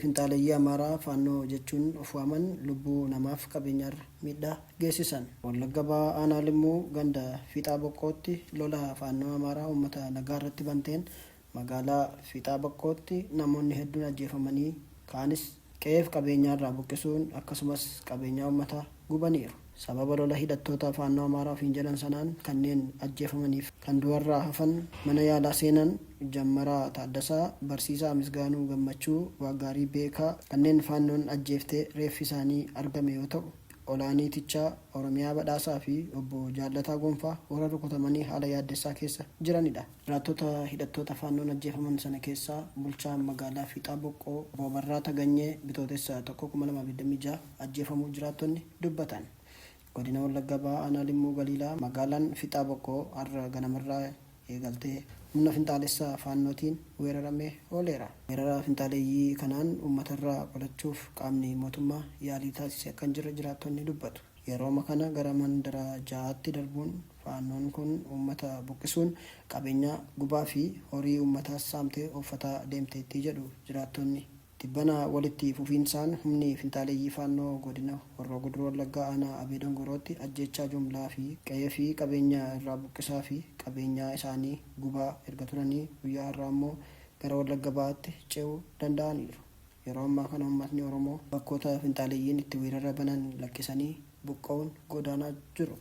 Finxaaleyyii Amaaraa Faannoo jechuun of waaman lubbuu namaaf qabeenyaarra miidhaa geessisan. Wallagga Bahaa Aanaa Limmuu ganda Fiixaa Boqqootti lola Faannoo Amaaraa uummata nagaa irratti banteen magaalaa Fiixaa Boqqootti namoonni hedduun ajjeefamanii kaanis qe'eef qabeenyaarraa buqqisuun akkasumas qabeenyaa uummataa gubaniiru. Sababa lola hidhattoota Faannoo Amaaraa ofiin jedhan sanaan kanneen ajjeefamaniif kan du'arraa hafan mana yaalaa seenan Jammaraa Taaddasaa, Barsiisaa Misgaanuu Gammachuu, Waaqgaarii Beekaa kanneen Faannoon ajjeeftee reeffi isaanii argame yoo ta'u, Olaanii Tichaa, Oromiyaa Badhaasaa fi Obbo Jaallataa Gonfaa warra rukutamanii haala yaaddessaa keessa jiranidha. Jiraattota hidhattoota Faannoon ajjeefaman sana keessaa bulchaan magaalaa Fiixaa Boqqoo Obbo Abarraa Taganyee Bitootessa 1, 2026 ajjeefamuu jiraattonni dubbatan. Godina Wallagga Bahaa Aanaa Limmuu Galiilaa magaalaan Fixaa Boqqoo har'a ganamarraa eegaltee humna finxaalessa Faannootiin weeraramee ooleera. Weerara finxaaleeyyii kanaan uummatarraa qolachuuf qaamni mootummaa yaalii taasise akka hin jirre jiraattonni dubbatu. Yerooma kana gara mandara ja'aatti darbuun Faannoon kun uummata buqqisuun qabeenyaa gubaa fi horii uummataas saamtee ooffataa deemteetti jedhu jiraattonni. Tibbana walitti fufiinsaan humni finxaaleeyyii Faannoo godina Horroo Guduruu Wallaggaa aanaa Abee Dongorootti ajjeechaa jumlaa fi qe'ee fi qabeenya irraa buqqisaa fi qabeenyaa isaanii gubaa erga turanii guyyaa har'aa immoo gara Wallagga Bahaatti ce'uu danda'aniiru. Yeroo ammaa kana uummatni Oromoo bakkoota finxaaleeyyiin itti weerara banan lakkisanii buqqa'uun godaanaa jiru.